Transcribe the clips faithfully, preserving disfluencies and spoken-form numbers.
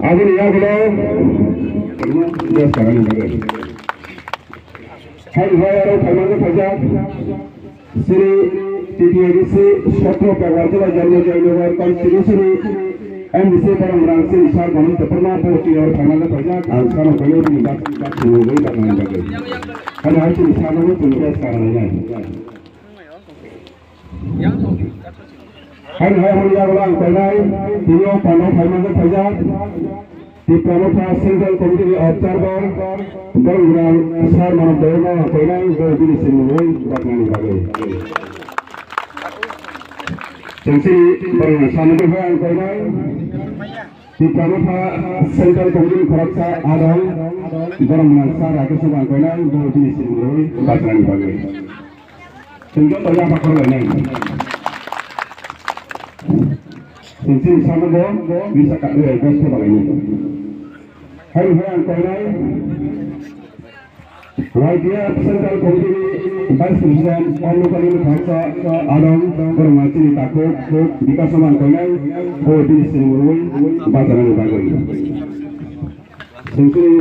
Aboni yagulo, yes, karani bagwi. Hai, hai, aro phaimani phaijak. Sri T T A D C Sotro Pegwar Jila Jarmo Jai Nagar Constituency ni M D C Boromrang Sri Sar Bono Tepurma Posti aro phaimani phaijak. Ang sano kaiyo bini bak, bak, bak, bak, bak. Hai, hai, Sri Sar Bono Tepurma Posti aro phaimani phaijak. Hai hai hwnwi yagulo ang koinai, tini o pano phaimani phaijak. Tipra Motha Central Committee ni Observer, Boromrang Sar Manob Dayano ang koinai, bo bini sinmungwi baknani bagwi. Chwng sini Boromrang Sar Manob Dayano ang koinai. Tipra Motha Central Committee ni khoroksa adong, Boromrang Sar Rakesh Bangkoinai, bo bini sinmungwi baknani bagwi. Chwng joto yaphak khoroknai. Chwng chini samungo bisa kadri request khe bagwi. Hai hai ang koinai. Y T F Central Committee ni Vice President, Omlokani Khoroksa adong, borok ma chini takhuk, Bikash Saman koinai, bo bini sinmungwi bachanani bagwi. Chwng chini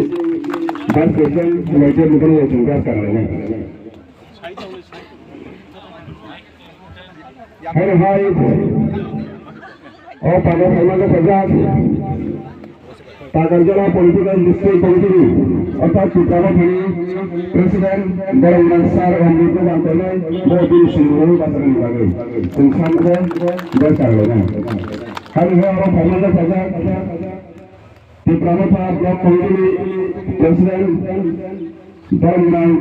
Vice President, Y T F ni borok chwng gas kanai. Hai hai. O pano phaimani phaijak. Takarjala Political District Committee, orthat Tipra Mothani President, Boromrang Sar Omrutno Bangkoinai, bo bini sinmungwi bachanani bagwi. Chwng samungo gas kanai. Hai hai, oro phaimani phaijak. Tipra Motha Block Committee President, Boromrang